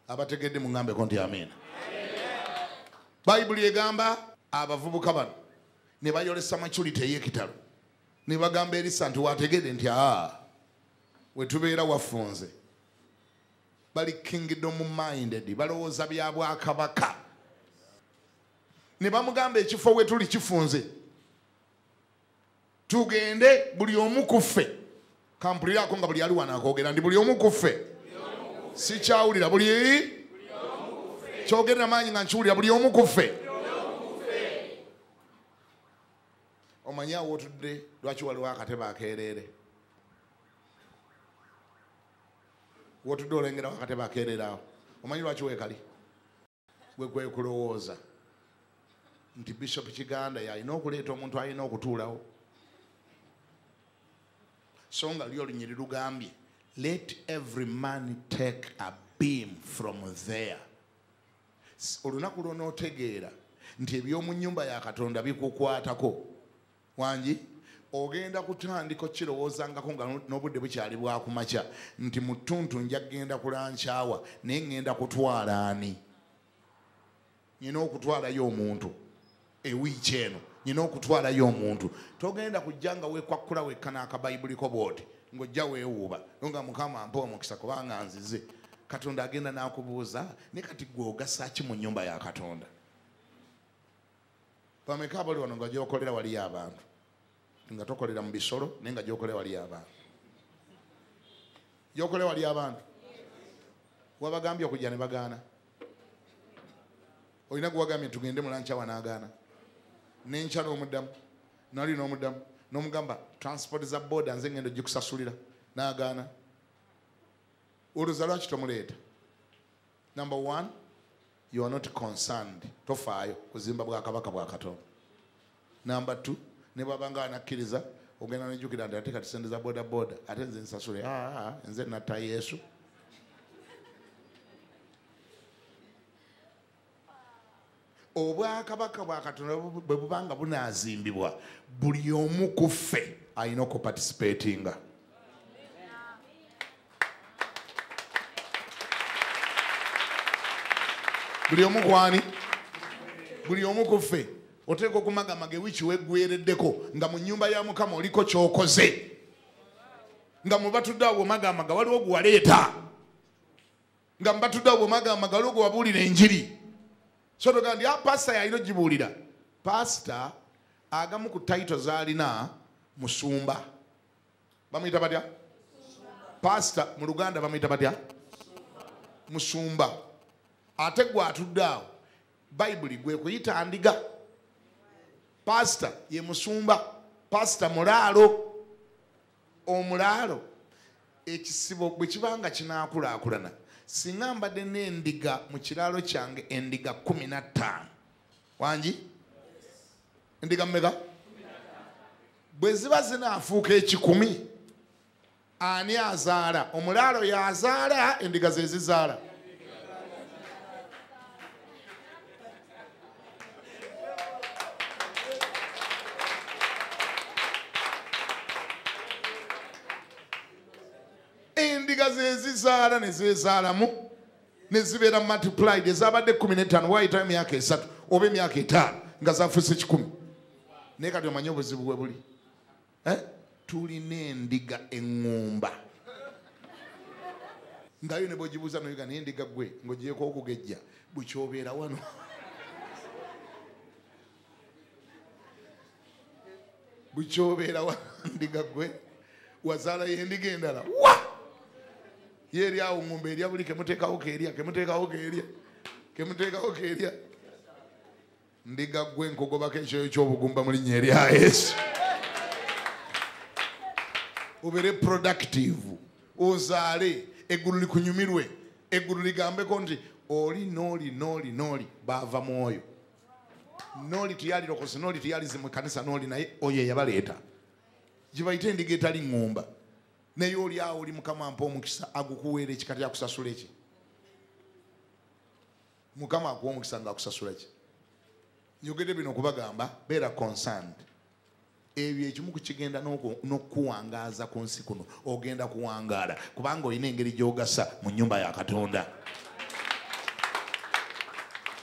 S1: Abategedde muŋŋambeko nti amiina. Bayibuli egamba abavubuka bano ne bayolesa maturity ey'ekitalo, ne bagamba Erisa nti wategedde nti we tubeera wafunze. Bali kingdom minded, balowooza bya bwakabaka. Ne bamugamba ekifo we tuli kifunze, tugende buli omu ku ffe Kampulirako nga buli ali wano akoogera ndi buli omu ku ffe. Sikyawulira buli kyogerera maanyi nga nkiwulira buli omu ku ffe. Omanyi awo otudde lwaki waliwo akatebe akeereere? Wotudde olengerawo akatebe akeereere awo. Omanyi lwaki weekali? Gwe kwe kulowooza nti Bishop Kiganda yalina okuleeta omuntu alina okutuulawo. So nga lyo olunyiriri lugambye, let every man take a beam from there. Olunaku lw'onootegeera nti eby'omu nnyumba ya Katonda bikukwatako, wangi ogenda kutandika okirowoozangako nga n'obudde bukyali bwakumakya nti mu ttuntu nja kugenda kulankyawa naye ŋŋenda kutwala ani? Nina okutwalayo omuntu ewiiki eno, nina okutwalayo omuntu. Togenda kujja nga weekwakkula wekka n'akabayibuliko bw'oti ng'ojja weewuuba nga Mukama ampa omukisa kubanga nzize. Katonda agenda n'akubuuza naye kati gwe ogasa ki mu nnyumba ya Katonda? Bameka abali wano nga gy'okolera waliyo abantu, nga tokolera mu bisolo naye nga gy'okolera waliyo abantu. Gy'okolera waliyo abantu. Wabagambye okujja ne bagaana. Olina gwe wagambye tugende mu lankyawa n'agaana. N'enkya n'omuddamu, nali n'omuddamu, n'omugamba transport za boda nze ngendo gikusasulira n'agaana. Olowooza lwaki tomuleeta? Number one, you are not concerned. Tofaayo kuzimba bwakabaka bwa Katonda. Number two, ne bw'aba nga anakkiriza ogenda n'ojjukira nti ate kati ssente za boda boda ate nze nsasule. Nze natta Yesu. Obwakabaka bwa Katonda bwe bubanga bunaazimbibwa, buli omu ku ffe alina okuparticipatinga. Buli omu kwani? Buli omu ku ffe oteekwa okumagamaga ewiiki weggwereddeko nga mu nnyumba ya Mukama oliko ky'okoze, nga mu batudde awo omagamaga waliwo gwe waleeta, nga mu batudde awo omagamaga waliwo gwe wabuulira enjiri. So togamba nti pasita yalina ogibuulira. Pasita agamu ku title z'alina musumba. Bamuyita batya? Pasita mu Luganda bamuyita batya? Musumba. Ate gwe atudde awo Bayibuli gwe kuyita ndiga. Pasita ye musumba. Pasita mulaalo. Omulaalo ekisibo bwe kiba nga kinaakulaakulana, singa mbadde n'endiga mu kiraalo kyange endiga 15, wangi endiga mmeka? Bwe ziba zinaafuuka 1,000, ani azaala? Omulaalo y'azaala, endiga ze zizaala. Endiga ze zizaala ne zeezaalamu ne zibeera multiplied. Ezabadde 15 waayitayo emyaka 3 oba emyaka 5 nga zafuuse 1,000. Naye kati omanyi obuzibu bwe buli? Tulina endiga eŋŋumba nga yo ne bw'ogibuuza noyiga naye endiga gwe ng'ogyeko okugejja bwekyobeera wano. Bwekyobeera wano ndiga gwe wazaalayo endiga endala wa ye eri awo ŋŋumba erya buli kemuteekawo keerya, kemuteekawo keerya, kemuteekawo keerya. Ndiga gwe nkugobako ekyoyo ky'obugumba mu linnya erya Yesu. Obeere productive, ozaale, eggulu likunyumirwe, eggulu ligambeko nti oli n'oli n'oli n'oli baava mu oyo. N'oli teyalirokose, n'oli teyalize mu kkanisa, n'oli naye oyo eyabaleeta. Gye bayita endiga etali ŋŋumba. Naye oli awo oli Mukama ampa omukisa agukuweera ekika kyakusasula eki. Mukama akuwa omukisa ng'akusasula ki? Njogedde bino okubagamba beera concerned. Ebyo ekimu ku kigenda n'okuwangaaza ku nsi kuno, ogenda kuwangaala kubanga olina engeri gy'ogasa mu nnyumba ya Katonda.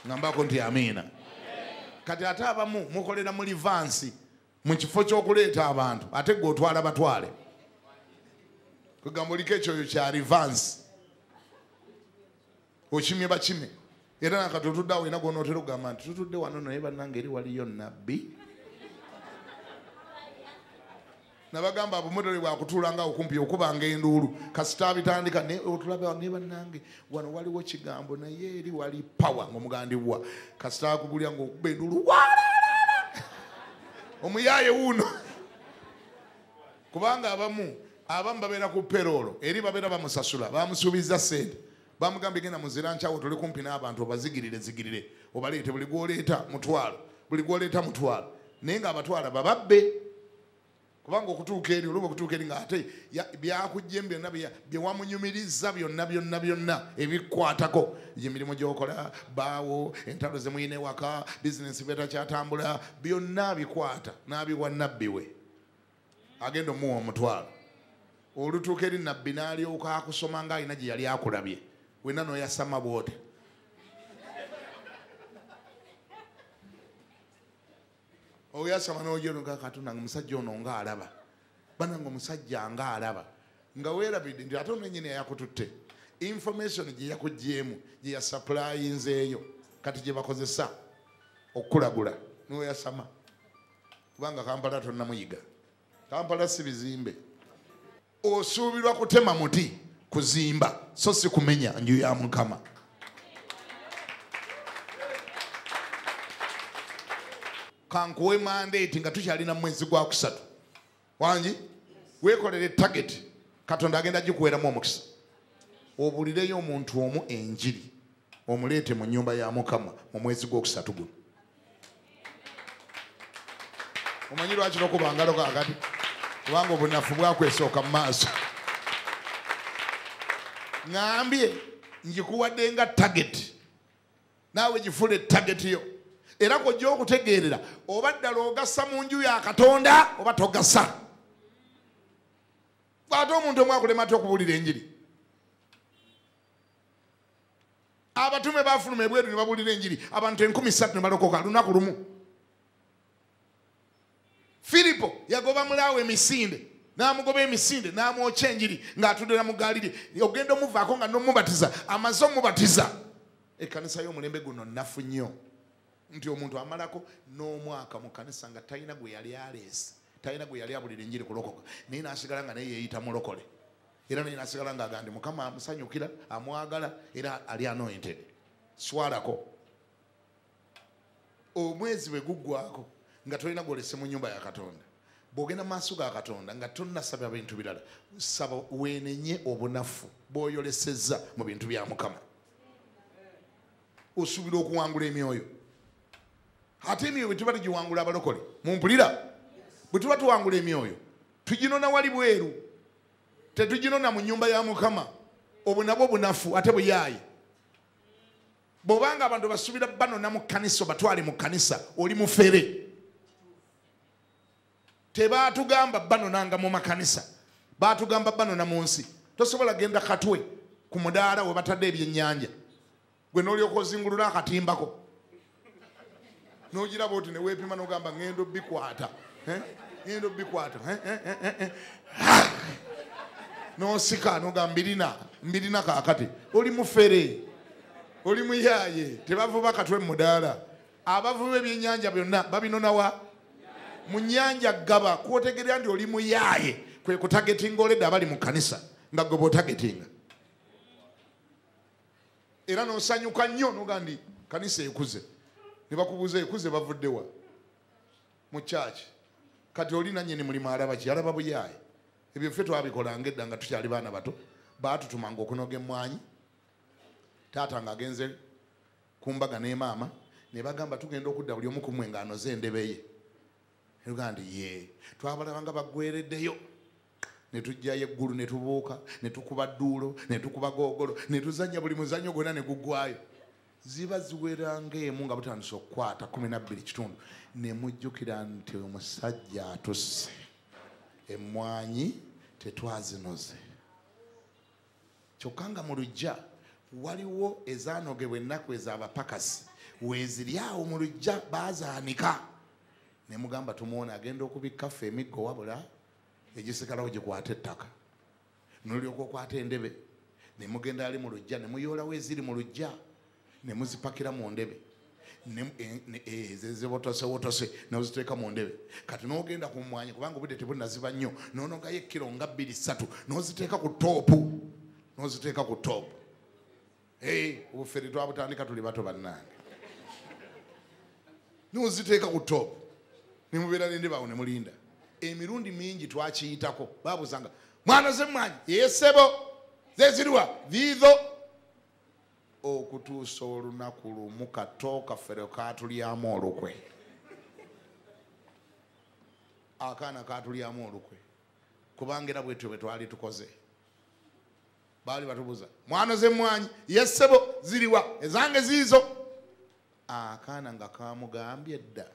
S1: Ngambako nti amiina. Kati ate abamu mukolera mu livansi mu kifo ky'okuleeta abantu, ate gwe otwala batwale. Kugamba oliko ekyoyo kya rivansi, okimye bakime. Era nakati otudde awo olina gw'onootera okugamba nti tutudde wano naye bannange eri waliyo nabbi. Nabagamba abumodole bwakutulanga okumpi okubanga enduulu kasita bitandika ne otulaba ne bannange wano waliwo kigambo naye eri wali power ng'omugandibwa kasita akubulya ng'okuba enduulu omuyaye wuno kubanga abamu babeera ku payroll eri babeera bamusasula bamusuubiza ssente bamugambye genda muzira nkyawo tuli kumpi n'abantu obazigirire zigirire obaleete buli gw'oleeta mutwalo buli gw'oleeta mutwalo naye ng'abatwala bababbe kubanga okutuuka eri oluba okutuuka eri ng'ate byakujja byonna bye wamunyumiriza byonna byonna byonna ebikwatako emirimu gy'okola baawo entalo ze muyina ewaka bizinensi betakyatambula byonna bikwata n'abiwa nabbi we agenda omuwa omutwalo olutuuka eri nabbi n'alyoka akusoma ng'alina gye yali akulabye wenna n'oyasama bw'ote oyasama n'ojonoga Katonda nga omusajja ono ng'alaba banange omusajja ng'alaba nga weerabidde nti ate ono yennyini yakututte information gye yakuggyeemu gye yasupplyinzeeyo kati gye bakozesa okukulagula n'oyasama kubanga Kampala tonnamuyiga Kampala si bizimbe osuubirwa kutema muti kuzimba so si kumenya nju ya Mukama. Kankuwe mandate nga tukyalina mwezi gwa kusatu wangi weekolere target Katonda agenda gikuweeramu omukisa obulireyo omuntu omu enjiri omuleete mu nnyumba ya Mukama mu mwezi gw'okusatu guno. Omanyi lwaki tokuba ngalo kaakati kubanga obunafu bwakwesooka mu maaso. Ŋŋambye ngikuwadde nga target naawe gifule target yo era kojja okutegeerera oba ddala ogasa mu nju ya Katonda oba togasa. Ate omuntu omu akulema atya okubuulira enjiri? Abatume baafuluma ebweru ne babuulira enjiri abantu 3,000 ne balokoka lunaku lumu. Firipo yagoba mulaawo emisinde n'amugoba emisinde n'amwokya enjiri ng'atuddera mu gaali lye ogenda omuvaako nga n'omubatiza amaze omubatiza. Ekkanisa y'omulembe guno nnafu nnyo nti omuntu amalako n'omwaka mu kanisa nga talina gwe yali aleese talina gwe yali abulira enjiri kulokoka naye n'asigala nga naye yeeyita mulokole era naye n'asigala ng'agamba nti Mukama amusanyukira amwagala era ali anointed. Swalako omwezi bwe guggwako nga tolina gw'olese mu nnyumba ya Katonda bw'ogenda mu maaso ga Katonda nga tonnasaba bintu birala saba weenenye obunafu bw'oyolesezza mu bintu bya Mukama. Osuubira okuwangula emyoyo ate emyoyo bwe tuba tugiwangula abalokole mumpulira bwe tuba tuwangula emyoyo tuginona wali bweru tetuginona mu nnyumba ya Mukama. Obwo nabwo bunafu ate buyaayi. Bw'obanga abantu basuubira banona mu kkanisa obatwale mu kkanisa oli mufere. Tebaatugamba banonanga mu makanisa baatugamba banona mu nsi. Tosobola genda Katwe ku mudaala we batadde ebyennyanja gwe n'olyoka ozingulula akatimbako n'ogiraba oti ne weepima n'ogamba ŋŋenda obbikwata ŋŋenda obbikwata n'osika n'ogamba mbirina kaakati. Oli mufere oli muyaaye. Tebavuba Katwe mu mudaala. Abavuba ebyennyanja byonna babinona wa mu nnyanja Gaba. Kwotegerera nti oli muyaaye kwe kutagetinga oledde abali mu kkanisa nga gwe bw'otagetinga era n'osanyuka nnyo n'ogamba nti kanisa ekuze ne bakubuuza ekuze bavudde wa mu kyaki. Kati oli nannyini mulimu alaba ki? Alaba buyaaye. Ebyo ffe twabikolanga edda nga tukyali baana bato. Baatutumanga okunoga emmwanyi taata ng'agenze ku mbaga ne maama ne bagamba tugenda okudda buli omu ku mmwe ng'anoze endebe ye. Ne nti ye twabalaba nga baggwereddeyo ne tujjayo eggulu ne tubuuka ne tukuba dduulo ne tukuba googolo ne tuzannya buli muzannyo gwonna ne guggwayo. Ziba ziwera ng'emu nga butandise okukwata 12:15 ne mujjukira nti omusajja atusse emmwanyi tetwazinoze. Kyokka nga mu luggya waliwo ezaanogebwa ennaku ez'abapakasi weeziri awo mu luggya baazaanika ne mugamba tumuwona agenda okubikka ffe emiggo wabula egisigalawo gikwata ettaka. N'olyoka okwata endebe ne mugenda ali mu luggya ne muyoolawo eziri mu luggya ne muzipakira mu ndebe Zibotosewotose noziteeka mu ndebe. Kati n'ogenda ku mmwanyi kubanga obudde tebunnaziba nnyo, n'onogayo ekkiro nga 2-3 n'oziteeka ku toopu, n'oziteeka ku toopu. Obufere twabutandika tuli bato bannange. N'oziteeka ku toopu ne mubeera n'endebe awo ne mulinda. Emirundi mingi twakiyitako, baabuzanga mwana z'emmwanyi yesebo zeziriwa viizo, okutuusa olunaku lumu kato kafere kaatulyamu olukwe. Akaana kaatulyamu olukwe kubanga era bwetyo bwe twali tukoze. Baali batubuuza mwana z'emmwanyi yesebo ziriwa ezange ziizo. Akaana nga kamugambye dda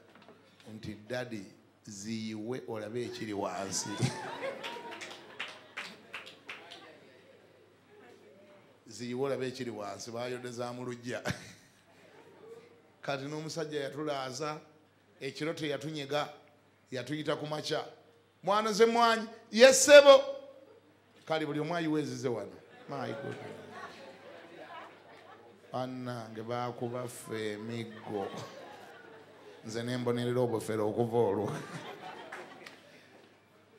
S1: nti daddy ziyiwe olabe ekiri wansi. Ziyiwe olabe ekiri wansi, bayodeza mu luggya. Kati n'omusajja yatulaaza ekiro teyatunyega, yatuyita ku makya, mwana z'emmwanyi yesebo. Kale buli omu ayiwa ezize wano. My goodness, bannange baakuba ffe emiggo. Nze ne mbonerera obufere okuva olwo.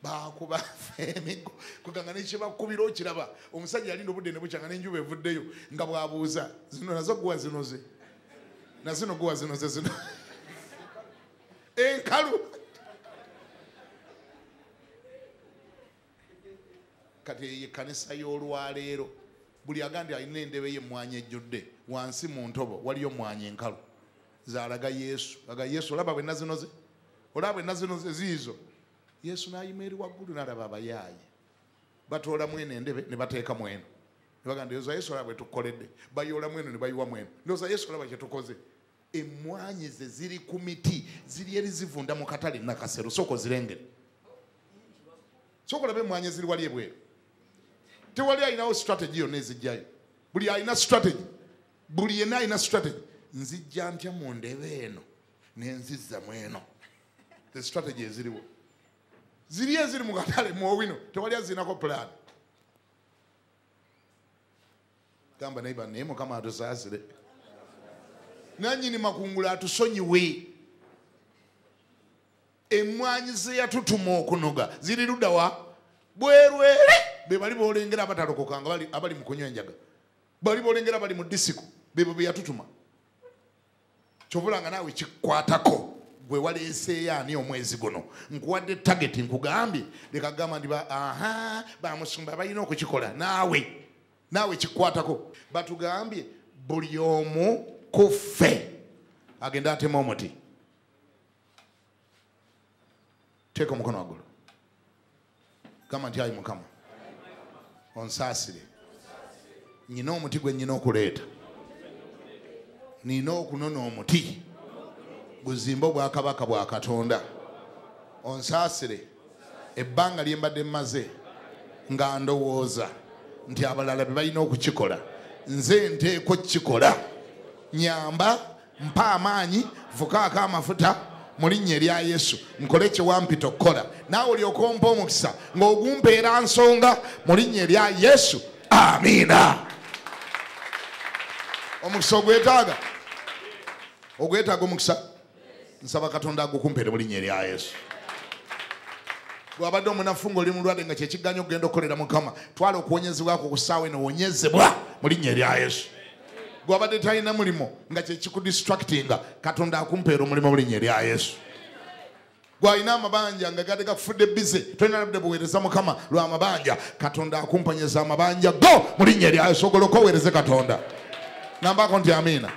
S1: Baakuba ffe emiggo kuganga nekibakubira okiraba. Omusajja yalinda obudde ne bukya nga n'enjuba evuddeyo nga bw'abuuza zino nazo guwa zinoze, na zino guwa zinoze, zino enkalu. Kati eyo ekkanisa y'olwaleero buli agandi alina endebe y'emmwanyi ejjudde wansi mu ntobo waliyo mmwanyi enkalu zalaga Yesu. Aga Yesu olaba bwe nazinoze, olaba bwe nazinoze ziizo. Yesu n'ayima eri waggulu n'alaba abayaaye batoolamu eno endebe ne bateekamu eno, ne bagamba ndowooza Yesu olaba bwe tukoledde, bayoolamu eno ne bayiwamu eno, ndowooza Yesu olaba kye tukoze. Emmwanyi ze ziri ku miti ziri eri zivunda mu katale Nakasero, sooka ozirengere, sooka olabe emmwanyi eziri wali ebweru. Tewali alinawo strategy yonna ezijjayo. Buli alina strategy, buli yenna alina strategy. Nzijja ntya mu ndebe eno ne nzizza mu eno. The strategy eziriwo ziri eziri mu katale mu Owino, tewali azinako plan. Gamba neighbor, naye Mukama atusaasire, nannyini makungula atusonyiwe. Emmwanyi ze yatutuma okunoga ziri ludda wa? Bwerwere. Be bali boolengera abatalokokanga abali mu kunywa enjaga, bali boolengera abali mu disiko, bebo be yatutuma. Kyovulanga naawe kikwatako gwe waleeseeyo ani omwezi guno. Nkuwadde target, nkugambye leka gamba nti aha bamusumba balina okukikola, naawe naawe kikwatako. Batugambye buli omu ku ffe agenda atema omuti. Teeka omukono waggulu gamba nti ayi Mukama onsaasire, nnyina omuti gwe nnyina okuleeta, nina okunona omuti guzimbe obwakabaka bwa Katonda. Onsaasire ebbanga lye mbadde mmaze nga ndowooza nti abalala be balina okukikola, nze nteekwa okukikola. Nyamba, mpa amaanyi, fukaako amafuta mu linnya erya Yesu, nkole kye wampita okukola. Naawe olyoke ompe omukisa ng'ogumpeera nsonga mu linnya erya Yesu. Amiina. Omukisa ogwetaaga, ogwetaaga omukisa, nsaba Katonda agukumpeere mu linnya erya Yesu. Bw'abadde omunafu ng'oli mulwadde nga kyekiganya okugenda okukolera Mukama, twala okuwonyezebwako ku ssaawa eno, wonyezebwa mu linnya erya Yesu. Gw'abadde talina mulimu nga kyekikudistractinga, Katonda akumpeera omulimu mu linnya erya Yesu. Gw'alina amabanja nga gadde gakufudde bize, tolina budde buweereza Mukama lwa mabanja, Katonda akumponyeza amabanja go mu linnya erya Yesu. Ogoloka oweereze Katonda. Nambako nti amiina.